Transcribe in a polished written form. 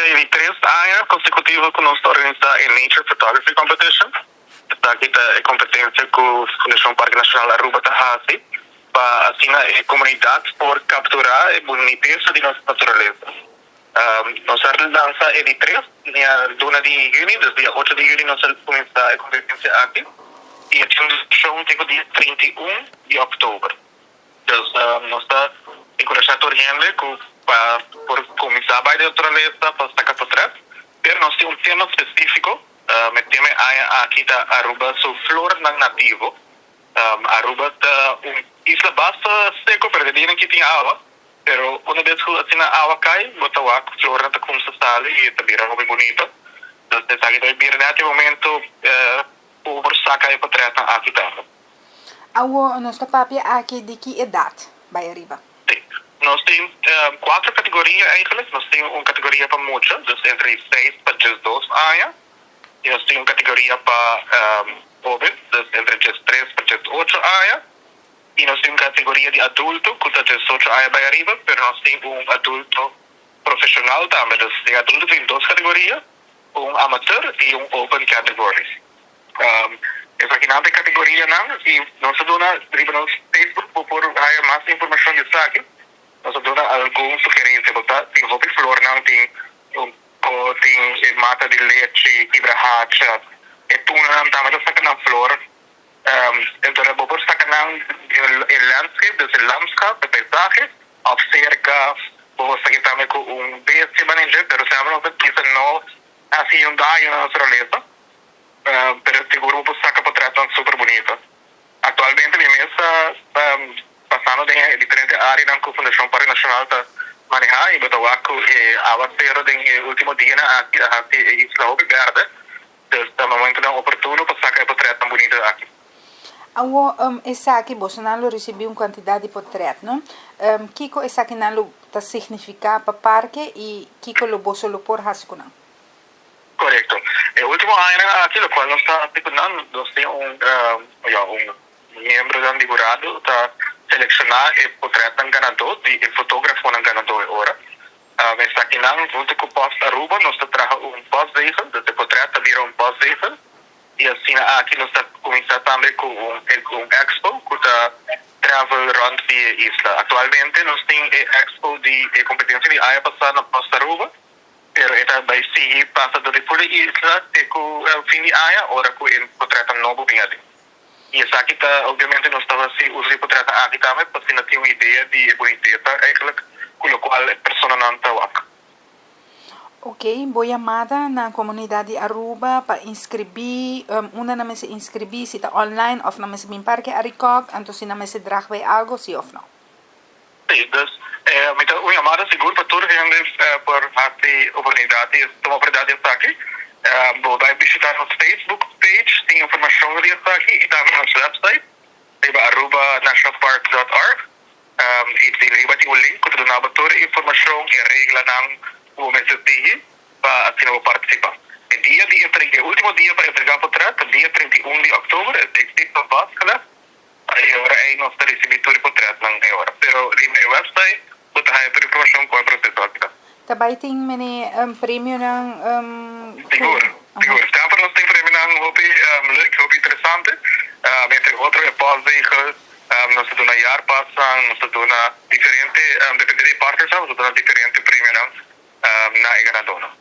Esaki ta di tres aña consecutivo cu nos ta organisa e Nature Photography Competition. Esaki ta e competencia cu Fundacion Parke Nacional Aruba ta haci pa asina e comunidad por captura e bunitesa di nos naturalesa. Nos a lansa e di tres luna di juni, dus dia 8 di juni nos a cuminsa e competencia aki y e tin duracion te cu dia 31 di october. Dus nos ta enkurashá tur hende ku pa por kuminsá bai den naturalesa pa saka potret, pero nos tin un tema spesífiko. E tema e aña aki ta Aruba su flornan nativo. Aruba ta un isla basta seko, pero den aki tin awa, pero una bes ku asina awa kai, bo ta wak flornan ta kumsa sali i ta bira hopi bunita. Dus esaki ta bira nèt e momento ku bo por saka e potretnan aki tambe. Awo nos ta papia aki di ki edat bai ariba? Si. Nos tin cuatro categoria eigenlijk. Nos tin un categoria pa mucha, dus entre 6 pa 12 aña. Y nos tin un categoria pa hoben, dus entre 13 pa 18 aña. Y nos tin un categoria di adulto, cu ta 18 aña bai ariba, pero nos tin un adulto profesional tambe. Dus di adulto tin dos categoria, un amateur y un open category. Esakinan ta e categorianan y nos a duna riba nos Facebook por haya mas informacion di esaki. Nos a duna algun sugerencia, bo ta tin hopi flornan, tin un tin e mata di lechi, kibrahacha, e tunanan tambe ta saca nan flor. Anto bo por saca nan e landscape, dus e landschap, e paisahe, of cerca, bo por saca tambe cu un bestia manager, pero semper nos ta bisa no haci un daño na naturalesa. Pero sigur bo por saca potretnan super bunita. Actualmente mi mes ta pasando den diferente areanan cu Fundacion Parke Nacional ta maneha y bo ta wak cu e awacero den e ultimo dianan aki a haci e isla hopi berde. Dus ta momentonan oportuno pa saca e potretnan bunita aki. Awo esaki bosonan lo ricibi un cantidad di potret, no? Kiko esakinan lo ta significa pa parke y kiko lo boso lo por hasi cu nan? Correcto. E ultimo aña aki, locual nos ta haciendo, nos tin ja, un miembro di hurado ta selecciona e potretnan ganador, di e fotografonan ganador ora. Esakinan, hunto cu Post Aruba, nos ta traha un postzegel, dus e potret ta bira un postzegel. Y asina aki nos ta cuminsa tambe cu un expo cu ta travel rond di isla. Actualmente nos tin e expo di e competencia di aña pasa na Post Aruba, pero e ta bay sigui pasa door di full isla te cu fin di aña, ora cu e potretnan nobo bin aden. Y esaki ta, obviamente, nos ta haci uso di potretnan aki tambe, pa asina tin un idea di e bunitesa eigenlijk, cu locual personanan ta wak. Ok, bo yamada na comunidad di Aruba pa inscribi, unda nan mester inscribi, si ta online of nan mester bin Parke Arikok, anto si nan mester draag bij algo, si of no? Si, dus mi ta un yamada sigur pa tur hende por haci oportunidad di tuma oportunidad di esaki. Bo bay bishita nos Facebook page, tin informacion di esaki y tambe nos website, riba arubanationalpark.org. Y tin riba tin un link cu ta duna bo tur informacion y reglanan cu bo mester sigui pa asina bo participa. E dia di entrega, e ultimo dia pa entrega potret, ta dia 31 di october, e tijdstip vastgelegd. E ora ey nos ta ricibi tur potretnan e ora. Pero riba e website, bo ta haya tur informacion cu e proceso aki ta. Tambe tin mene premionan? Sigur, sigur. Semper nos tin premionan hopi leuk, hopi interesante. Entre otro e postzegel, nos ta duna jaarpasnan, nos ta duna diferente, depende di partners, nos ta duna diferente premionan na e ganadornan.